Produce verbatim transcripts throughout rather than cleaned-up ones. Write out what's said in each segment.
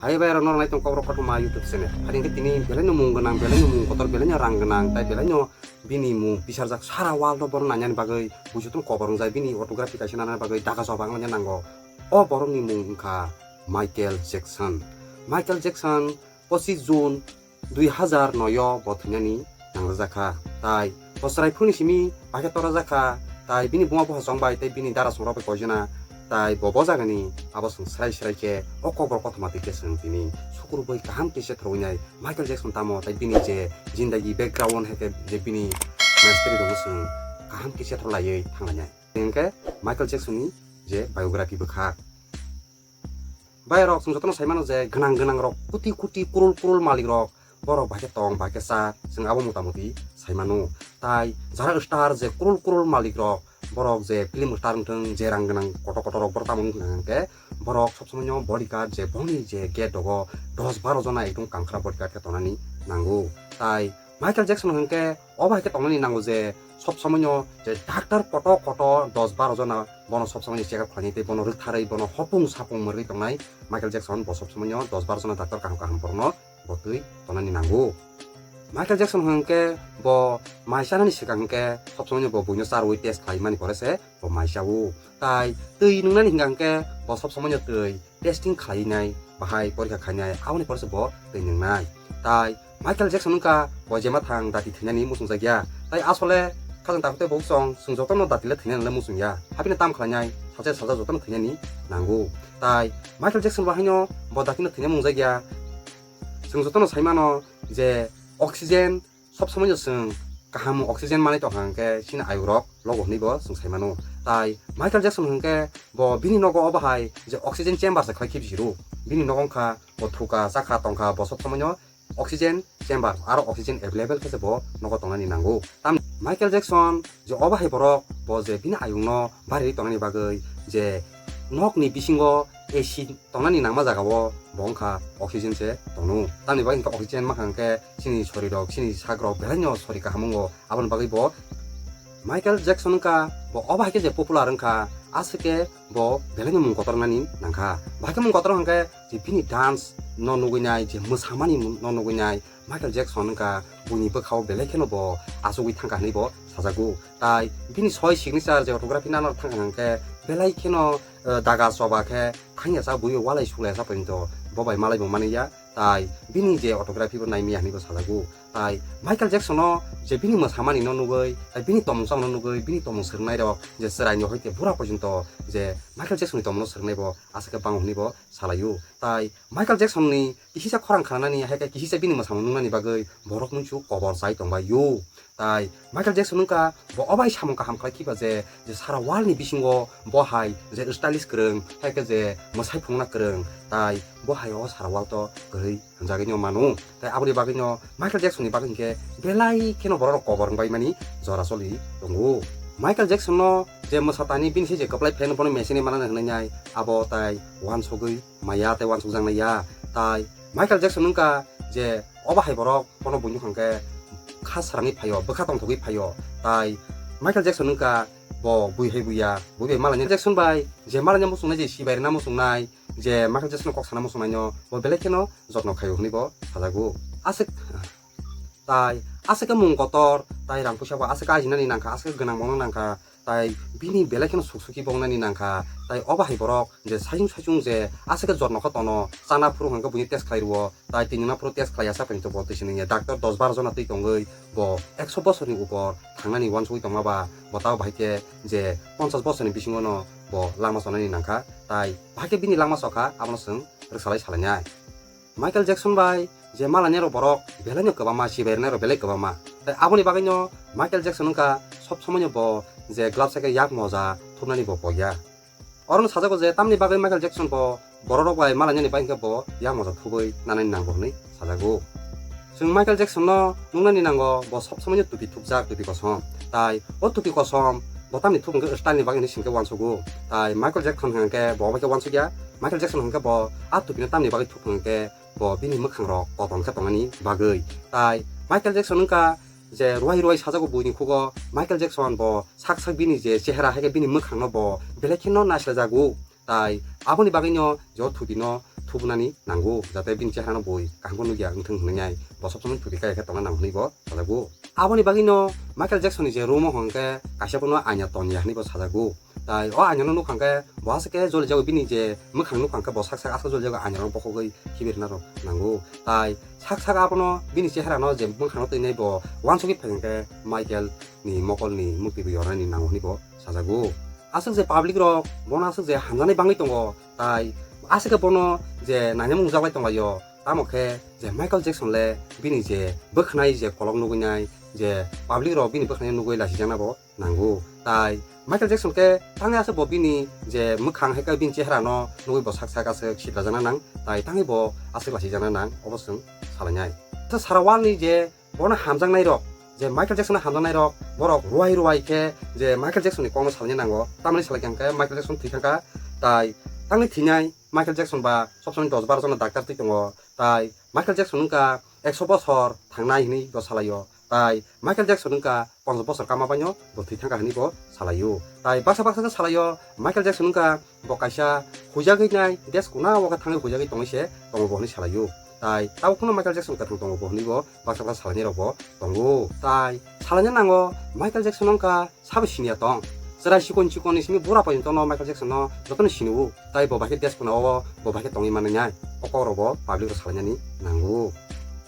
Hai bai rok norok nai tong kok rok kothoma YouTube channel. Hari hwnkhe tini belai no mung gwnang, belai no mung kotor, belai no rang gwnang, tai belai no bini mung pisarjak sara world o borok nainani bagwi buisottun kobor wngjak bini autography kaisa nanani bagwi daga choba wnglaina nango. O borokni mung wngkha Michael Jackson. Michael Jackson pochis June dui hazar noi o bo thwinani nanglajakha. Tai bo chwrai phuruni simi bahai khe torajakha. Tai bini buma bupha chongbai tei bini dara songrok bai koijana. Tai bo bo jagani abo chwng srai srai khe o kokborok kothoma twi khe chwng tini sukurubui kaham khe se thorwi nai Michael Jackson tamo tai bini je jindagi background hai khe je bini mystery rokno chwng kaham khe se thorlaiwi thanglainai. Hwnkhe Michael Jackson ni je biography bwkha. Bai rok chwng jotono sai mano je gwnang gwnang rok, kuti kuti, kurul kurul malik rok, borok bahai khe tong, bahai khe cha, chwng abo mota moti sai mano. Tai jara star je kurul kurul malik rok, borok je film star wngthwng, je rang gwnang kotor kotor rok, borok tamo wngkha hwnkhe borok sob somoi no bodyguard je bongni je gate rogo dos baro jona ekdom kankra bodyguard khe tongnani nango. Tai Michael Jackson hwnkhe o bahai khe tongnani nango je sob somoi no je doctor kotor kotor dos baro jona bono sob somoi no check up khlainai tei bono rwktharwi bono hopung sapung mwrwi tongnai Michael Jackson. Bo sob somoi no dos baro jona doctor kaham kaham borokno bo twi tongnani nango. Michael Jackson hwnkhe bo mai chanani swkang hwnkhe sob somoi no bo buino charwi test khlaimani pore se bo mai chao. Tai twi nwngnani hwnkha hwnkhe bo sob somoi no twi testing khlainai, bahai porikha khainai, aboni pore se bo twi nwngnai. Tai Michael Jackson wngkha bo jema thang dati thwinani muchungjakya. Tai asole khajang takhuk tei bukhuk chwng, chwng jotono dati le thwinani le muchungya. Haphino tam khlainai, salsa salsa jotono thwinani nango. Tai Michael Jackson bo haino bo datino thwina mungjakya. Chwng jotono sai mano je oxygen sob somoi no chwng kaham oxygen manwi tongkha hwnkhe chini ayuk rok logo hwnwi bo chwng sai mano. Tai Michael Jackson hwnkhe bo bini nogo o bahai je oxygen chamber se khlai khe bisi rw. Bini nogo wngkha bo thuka chakha tongkha, bo sob somoi no oxygen chamber aro oxygen available khe se bo nogo tongnani nango. Tam Michael Jackson je o bahai borok bo je bini ayuk no bari tongnani bagwi je nok ni bisingo A C tongnani nangma jaga o bo wngkha oxygen se tongno. Tamni bagwi hwnkhe oxygen mankha hwnkhe chini sori rok, chini sak rok belai no sori kaham wngo. Aboni bagwi bo Michael Jackson wngkha bo o bahai khe je popular wngkha, aswk khe bo belai no mung kotor wngnani nangkha. Bahai khe mung kotor hwnkhe je bini dance no nugwi nai, je mwsamani no nugwi nai, Michael Jackson wngkha buini bwkhao belai kheno bo achugwi thangkha hwnwi bo sajago. Tai bini soi signature je autography nano thangkha hwnkhe belai kheno, eh, daga choba khe thangya cha bui walai sulai cha poito bo bai malai bo mani ya. Tai bini je autography bo nai maya hwnwi bo sajago. Tai Michael Jackson no je bini mwsamani no nugwi, tai bini tongmung chamung no nugwi, bini tongmung swrwngnai rok je chwrai ni hoite bura porjonto je Michael Jackson ni tongmung no swrwngnai bo aswk khe bango hwnwi bo salaio. Tai Michael Jackson ni kisisa khorang khanani, hai khe kisisa bini mwsamung nungnani bagwi borok muichu kobor chai tongbaio. Tai Michael Jackson wngkha bo o bai samung kaham khlai khiba je, je sara world ni bisingo bo hai je stylish kwrwng, hai khe je mwsai phungna kwrwng, tai bo hai o sara world o kwrwi hwnjagwi no mano. Tai aboni bagwi no Michael Jackson ni bagwi hinkhe belai kheno borok rok kobor wngbai mani jora choli tongo. Michael Jackson no je mwsatani bini se je kwplai fan bono machine ni manani hwnwi nai abo tai uansugwi maya tei uansukjaknai ya. Tai Michael Jackson wngkha je obo hai borok bono buini hwnkhe kha srangwi phaio, bwkha tongthogwi phaio. Tai Michael Jackson wngkha bo bui hai buya, bui bai malanya Jackson bai je malanya muchungnai, je sibai rwna muchungnai, je Michael Jackson kok sana muchungnaino bo belai kheno jotno khaio hwnwi bo sajago. Aswk tai aswk khe mung kotor, tai rang puisa bo aswk khe ajinani nangkha, aswk khe gwnang bono nangkha, tai bini belai kheno suk suki bongnani nangkha, tai obo hai borok je saichung saichung je aswk khe jotno khe tono, chana phuru hwnkhe buini test khlai rwo, tai tini ma phuru test khlai ya sa phaini to bo twi sinini doctor dos bar jona twi tongwi bo ekso bosorni upor thangnani uansugwi tongma ba bo tabo bahai khe je ponchas bosorni bisingo no bo langma chonani nangkha, tai bahai khe bini langma chokha abono chwng rwksalai salainai. Michael Jackson bai je malanya rok borok belai no kwbangma, sibai rwnai rok belai kwbangma. Tai aboni bagwi no Michael Jackson wngkha sob somoi no bo je gloves hai khe yak moja thumnani bo pokya. Oro no sajago je tamni bagwi Michael Jackson bo borok rok bai malanya ni bai hwnkhe bo yak moja thubui nanani nango hwnwi sajago. Chwng Michael Jackson no nuknani nango bo sob somoi no tupi thupjak, tupi kosom. Tai o tupi kosom bo tamni thup hwnkhe style ni bagwi hwnwi singkhe uansukgo. Tai Michael Jackson hwnkhe bo obo khe uansukya. Michael Jackson hwnkhe bo a tupi no tamni bagwi thup hwnkhe bo bini mwkhang rok koton khe tongnani bagwi. Tai Michael Jackson wngkha je ruai ruai sajago buini khugo. Michael Jackson bo sak sak bini je chehra hai khe bini mwkhang no bo belai kheno naislajago. Tai aboni bagwi no je o thupi no thubunani nango, jate bini chehrano bui kaham khe nukya wngthung hwnwi ai bo sob somoi thupi kaya khe tongna nango hwnwi bo sajago. Aboni bagwino Michael Jackson ni je room o hwnkhe kaisa bono aina tonya hwnwi bo sajago. Tai o aina no nukha hwnkhe bo aswk khe jolijago, bini je mwkhang nukha hwnkhe bo sak sak aswk jolijago, aina no bokhogwi khibirna rok nango. Tai sak sak abono bini chehrano je mwkhang no twinai bo uansugwi phai hwnkhe Michael ni mokol ni mukti bo yornani nango hwnwi bo sajago. Aswk je public rok bono aswk je hamjaknai bangwi tongo, tai aswk khe bono je naina mungjaklai tonglaio, tamo khe je Michael Jackson le bini je bwkhanai je kolok nugwi nai, je public rok bini bwkhanai nugwi lachijakna bo nango. Tai Michael Jackson khe tangwi aswk bo bini je mwkhang hai khe bini chehrano nugwi bo sak sak aswk sitrajakna nang, tai tangwi bo aswk lachijakna nang, obo chwng salainai. Sara world ni je bono hamjaknai rok, je Michael Jackson no hamjaknai rok, borok ruai ruai khe je Michael Jackson ni kokno salaina nango, tamni salai khe hwnkhe Michael Jackson thwi thangkha, tai tangwi thwinai Michael Jackson ba sob somoi dos baro jona doctor twi tongo, tai Michael Jackson wngkha ekso bosor thangnai hwnwi bo salaio, tai Michael Jackson wngkha ponchas bosor kama baino bo thwi thangkha hwnwi bo salaio. Tai baksa baksa khe salaio Michael Jackson wngkha bo kaisa huijagwi nai, des kuna o khe thangwi huijagwi tongwi se tongo bo hwnwi salaio. Tai tabuk phano Michael Jackson kwthang tongo bo hwnwi bo baksa baksa salainai rok bo tongo. Tai salaina nango Michael Jackson wngkha sabo siniya tong. Chwrai chikon chikon ni simi bura porjonto no Michael Jackson no jotono sini o. Tai bo bai khe des kuna o bo bai khe tongwi manwi nai. O kok rok bo public rok salainani nango.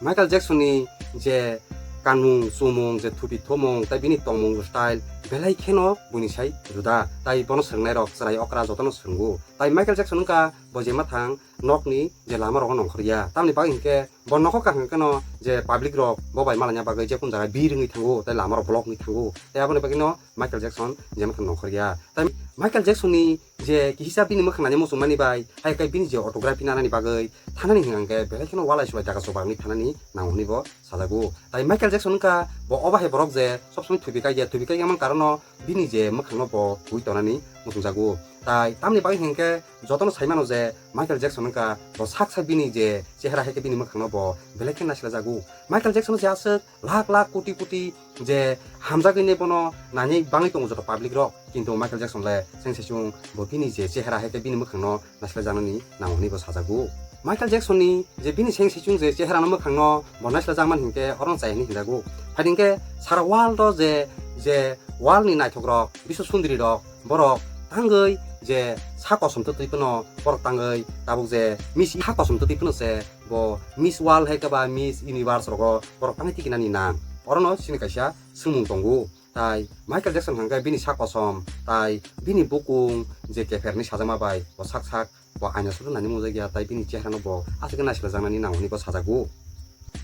Michael Jackson ni je kanmung chumung, je thupi thomung, tai bini tongmung style belai kheno buini sai juda. Tai bono swrwngnai rok chwrai okra jotono swrwngo. Tai Michael Jackson wngkha bo je mathang nokni je lama rogo nongkhorya. Tamni bagwi hinkhe bo nokho kaham kheno je public rok bo bai malaina bagwi je kun jaga bir wngwi thango, tai lama rok block wngwi thango. Tai aboni bagwino Michael Jackson je mathang nongkhorya. Tai Michael Jackson ni je kisa bini mwkhang naina muchungmani bai, hai khe bini je autography nanani bagwi thanani hwnkhe belai kheno walai subai jaga chuba wngwi thanani nango hwnwi bo sajago. Tai Michael Jackson wngkha bo obo hai borok je sob somoi thubi kaiya, thubi kaiya man karono bini je mwkhangno bo twi tonani muchungjago. Tai tamni bagwi hwnkhe jotono sai mano je Michael Jackson wngkha bo sak sak bini je chehra hai khe bini mwkhangno bo belai khe naisla jago. Michael Jackson je aswk lakh lakh koti koti je hamjagwi nai bono nainai bangwi tongo joto public rok, kintu Michael Jackson le cheng se chung bo bini je chehra hai khe bini mwkhangno naisla janani nango hwnwi bo sajago. Michael Jackson ni je bini seng sichung je chehra no mwkhang no bo naisla jakmani hinkhe oro no chaya hinwi hinjago. Phai hinkhe sara world o je, je world ni naithok rok, biswa sundri rok, borok tangwi je sa kosom twtwi phano, borok tangwi tabuk je Miss ha kosom twtwi phano se bo Miss World hai khe ba Miss Universe rogo borok tangwi tikinani nang. Oro no chini kaisa swngmung tongo. Tai Michael Jackson hwnkhe bini sak kosom, tai bini bukung je kepherni sajama bai bo sak sak bo aina suru nani mujak ya, tai bini chehra no bo aswk khe naisla jaknani nango hwnwi bo sajago.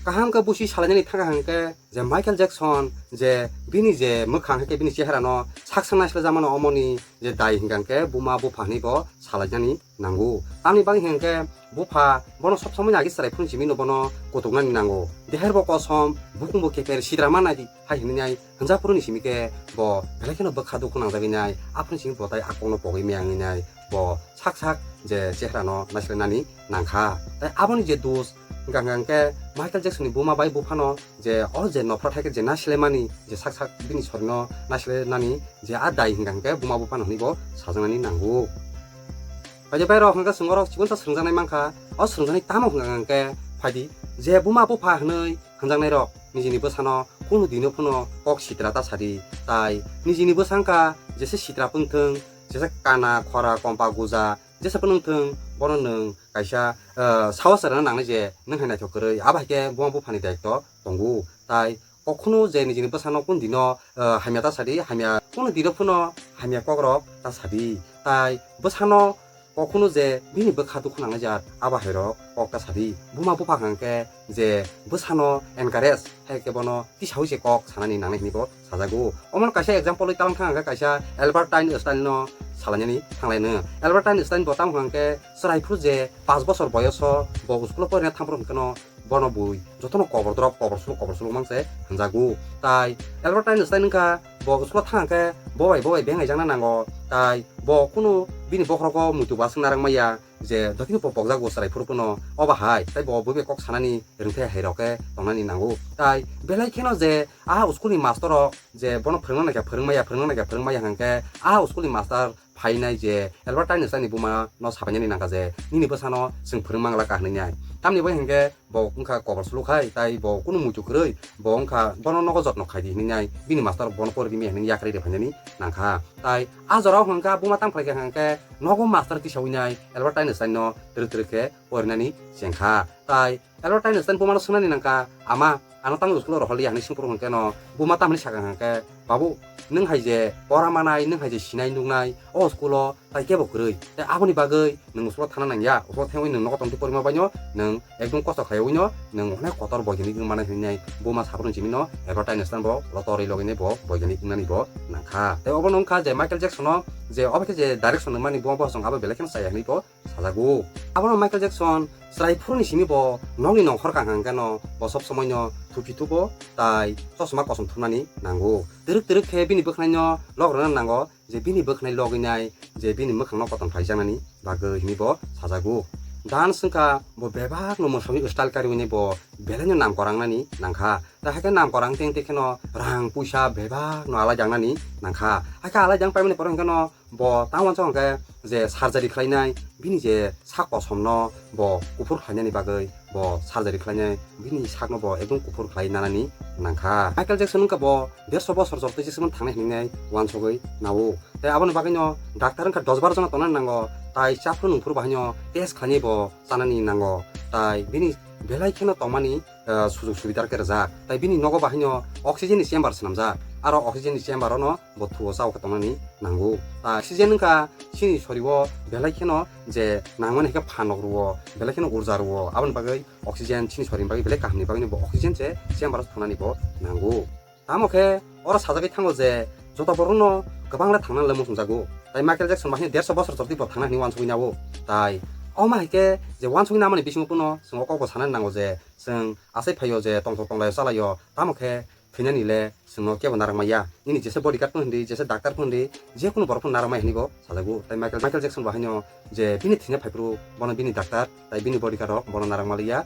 Kaham khe busi salainani thangkha hwnkhe je Michael Jackson je bini je mwkhang hai khe bini chehra no sak sak naisla jakmano, omoni je dai hwnkha hwnkhe buma bupha hwnwi bo salainani nango. Tamni bagwi hwnkhe bupha bono sob somoi agi chwrai phuru simi no bono kutuknani nango. Deher bo kosom, bukung bo kepher, sidra ma nai di hai hwnwi nai hwnjak phuru ni simi khe bo belai kheno bwkha dukhu nangjagwi nai, aphuru ni simi bo tai a kokno pogwi maya wngwi nai, bo sak sak je chehra no naisle nani nangkha. Tai aboni je dos hwnkha hwnkha hwnkhe Michael Jackson ni buma bai buphano je o je nophrot hai khe je naisle mani, je sak sak bini sori no naisle nani je a dai hwnkha hwnkhe buma buphano hwnwi bo sajaknani nango. Paide bai rok hwnkha chwng oro chikon sa swrwngjaknai mankha, o swrwngjaknai tamo hwnkha hwnkhe phaidi je buma bupha hwnwi hwnjaknai rok nijini bwsano kunu dino phano kok sitra ta sadi, tai nijini bwsa wngkha jesa sitra pungthwng, jesa kana, khora, kompa, guja, jesa phano wngthwng, bono nwng kaisa, ah, sawa chwraino nangnai je nwng hai naithok kwrwi, abo hai khe buma buphani daityo tongo. Tai kok khunu je nijini bwsano kunu dino, ah, hamya ta sadi, hamya kunu dino phano hamya kokrok ta sadi. Tai bwsano kok khunu je bini bwkha dukhu nangnai jat, abo hai rok kok ta sadi. Buma bupha hwnkha hwnkhe je bwsano encourage hai khe bono tisaui se kok sanani nangnai hwnwi bo sajago. Omono kaisa example wi talong thang hwnkhe kaisa Albert Einstein no salainani thanglaino. Albert Einstein bo tamo hwnkhe chwrai phuru je panch bochor boyoso bo school o porina thang phuru hwnkhe no bono bui jotono kobor drop, kobor suluk, kobor suluk mang se hwnjago. Tai Albert Einstein wngkha bo school o thang hwnkhe bo bai bo bai beng aijakna nango. Tai bo kunu bini bokhorogo muitu bo aswk narwk maya. Je dotino bo pokjak bo chwrai phuru phano obo hai, tai bo bwbwi kok sanani rwngthai hai rok khe tongnani nango. Tai belai kheno je a school ni master rok je bono phwrwngna naikha phwrwngmaya, phwrwngna naikha phwrwngmaya hwnkhe a school ni master phainai je Albert Einstein ni buma no sabainani nangkha je nini bwsano chwng phwrwng manglaka hwnwi nai. Tamni bai hinkhe bo wngkha kobor sulu khai, tai bo kunu muitu kwrwi, bo wngkha bono nogo jotno khaidi hwnwi nai, bini master bono pori rimi hwnwi yakarwi rw phainani nangkha. Tai a jorao hwnkha buma tang phaikha hwnkhe nogo master tisawi nai Albert Einstein no twrwk twrwk khe porinani chengkha. Tai Albert Einstein bumano swngnani nangkha, "Ama, ano tamo school-o rohorliya," hwnwi swngphuru hwnkhe no buma tamni sakha hwnkhe, "Babu, nwng hai je pora manai, nwng hai je sinai nuknai, o school-o tai kebo kwrwi. Tai aboni bagwi nwng school-o thana nangya, school-o thangwi nwng nogo tongtwi porima baino nwng ekdom kosto khaiwi no nwng onek kotor boiginik wng manai," hwnwi buma sabrung simi no Albert Einstein bo lotorwi logini bo boiginik wngnani bo nangkha. Tai obono wngkha je Michael Jackson-o je obo khe je direction nangmani bo, bo chwng abo belai kheno chaya hwnwi bo sajago. Abono Michael Jackson chwrai phuruni simi bo nokni nongkhor kang hang khe no bo sob somoi no thupi thubo tai chosma kosom thumnani nango. Twrwk twrwk khe bini bwkhwnai no lok rwna nango je bini bwkhwnai logwi nai je bini mwkhang no kotom khlai jaknani bagwi hwnwi bo sajago. Dance wngkha bo bebak no mwsogwi style kariwi nai bo belai no nam kwrang nani nangkha. Ta hai khe nam kwrang teng teng khe no rang puisa bebak no alai jak nani nangkha. Hai khe alai jak paimani pore hwnkhe no bo tamo uansuk hwnkhe je surgery khlainai, bini je sak kosom no bo kuphur khlainani bagwi bo surgery khlainai, bini sak no bo ekdom kuphur khlai nanani nangkha. Michael Jackson wngkha bo derso bosor jotoi jeswkmani thangnai hinwi nai uansugwi nao. Tei aboni bagwi no doctor wngkha dos baro jona tongnani nango, tai chaphru nungphuru bahai no test khlainai bo chanani nango, tai bini belai kheno tongmani ah, sujog subidar khe rwjak. Tai bini nogo bahai no oxygen ni chamber swnamjak. Aro oxygen ni chamber o no bo thuo chao khe tongnani nango. Tai oxygen wngkha chini sori o belai kheno je nangmani hai khe phan rok rwo, belai kheno urja rwo. Aboni bagwi oxygen chini sori ni bagwi belai kaham ni bagwi no bo oxygen se chamber o thunani bo nango. Tamo khe oro sajagwi thango je joto borok no kwbang le thangna le muchungjago. Tai Michael Jackson bahai no derso bosor jotoi bo thangna hinwi uansugwi nao. Tai omo hai khe je uansugwi namani bisingo phano chwng o kok bo sanani nango je chwng achai phaio je tongthok tonglaio chalaio, tamo khe thwinani le chwngno kebo narwk maya. Nini jesa bodyguard phano hindi, jesa doctor phano hindi, jekunu borok phano narwk maya hinwi bo sajago. Tai Michael, Michael Jackson bo haino je bini thwina phaiphuru bono bini doctor tai bini bodyguard rok bono narwk maliya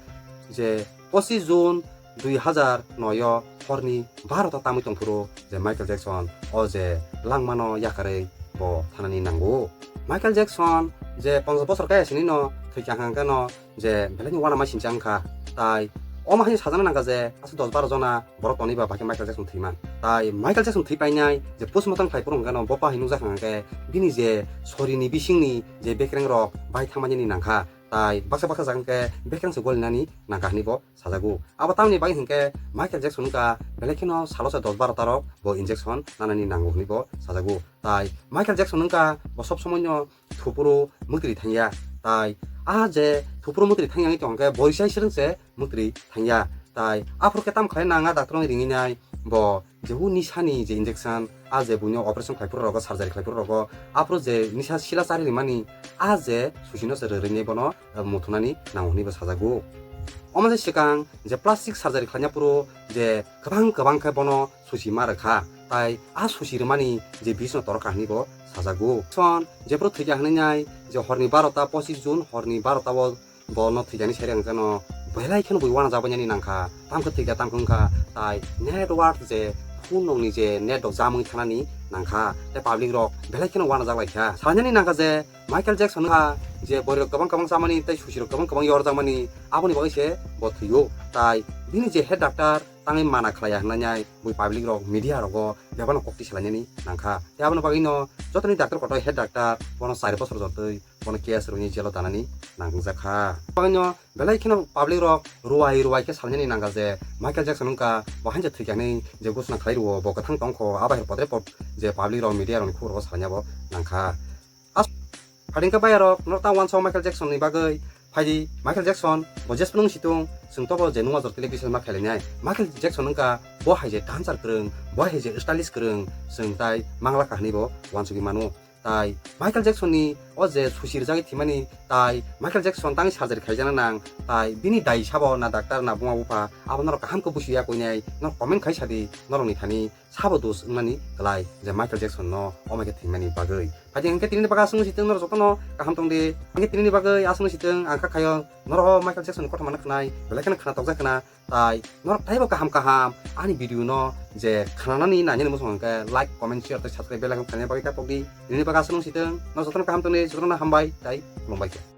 je pochis June dui hazar noi o horni barota tamwi tongphuru je Michael Jackson o je langmano yakarwi bo thanani nango. Michael Jackson je ponchas bosor kaya sini no thwikha hwnkhe no je belai ni uanama sincha wngkha. Tai omo hai sajana nangkha je aswk dos baro jona borok tonwi ba bahai Michael Jackson thwima. Tai Michael Jackson thwi painai je postmortem khlai phuru hwnkhe no bo bahai nukjak hwnkhe bini je sorini bisingni je bekreng rok bai thangmani nangkha. Tai baksa baksa jaga hwnkhe bekreng se golinani nangkha hinwi bo sajago. Abo tamni bagwi hwnkhe Michael Jackson wngkha belai kheno salo se dos baro ta rok bo injection nanani nango hinwi bo sajago. Tai Michael Jackson wngkha bo sob somoi no thupuru mwtri thangya. Tai a je thupuru mwtri thangya wngwi tongkhe borisai swrwng se mwtri thangya. Tai aphuru khe tamo khlai nang a doctor wngwi ringwi nai bo je o nisani je injection a je buino operation khlai phuru rogo surgery khlai phuru rogo aphuru je nisa sila chari rimani a je susino se rwrwini bono muthunani nango hinwi bo sajago. Omo je swkang je plastic surgery khlaina phuru je kwbang kwbang khe bono susi ma rwkha, tai a susi rwmani je bisno toro kahini bo sajago. Son jephuru thwikha hwnwi nai je horni barota, pochis June horni barota o bono thwikani sari hwnkhe no belai kheno bui uanajak bainani nangkha, tamkhe thwikha tamkhe wngkha, tai network je phone rokni je net rok jamwi thanani nangkha, tei public rok belai kheno uanajak laikha. Sanani nangkha je Michael Jackson wngkha je bwrwi rok kwbang kwbang chamani tei susi rok kwbang kwbang yorjakmani, aboni bagwi se bo thwio. Tai bini je head doctor tangwi mana khlaiya hwnwi nai bui public rok media rogo bebano kokti salainani nangkha. Tei aboni bagwi no jotoni doctor kotor head doctor bono chari bosor jotwi bono case rwini jail o danani nangjakha. Bagwi no belai kheno public rok ruai ruai khe salnani nangkha je Michael Jackson wngkha bo hainsa thwikha hinwi je gosna khlai rwo bo kwthang tongkho, abo hai podre pod je public rok media rokni khuk rogo salnani bo nangkha. As-, phaidi hwnkhe bayarok norok tamo uansuk Michael Jackson ni bagwi phaidi, Michael Jackson bo jesphano wng situng chwng tobo je nukma jora television ma khailainai. Michael Jackson wngkha bo hai je dancer kwrwng, bo hai je stylist kwrwng chwng tai manglakha hinwi bo uansugwi mano. Tai Michael Jackson ni o je susi rwjagwi thwimani, tai Michael Jackson tangwi surgery khaijana nang, tai bini dai sabo na doctor na buma bupha, abo norok kaham khe busiya koinai, norok comment khai sadi, norokni thani sabo dos wngmani kwlai je Michael Jackson no omo khe thwimani bagwi. Phaidi hwnkhe tinini bagwi aswk no sitwng norok jotono kaham tongdi. Hwnkhe tinini bagwi aswk no sitwng ang kha khayo norok o Michael Jackson ni kothoma no khnai belai kheno khna tokjak khna. Tai norok taibo kaham kaham ani video no je khnanani nainani muchung hwnkhe like, comment, share tei subscribe bell icon khlaina bagwi ta pokdi. Tinini bagwi aswk no sitwng norok jotono kaham tongdi, jotono hambai tai khulumbai khe.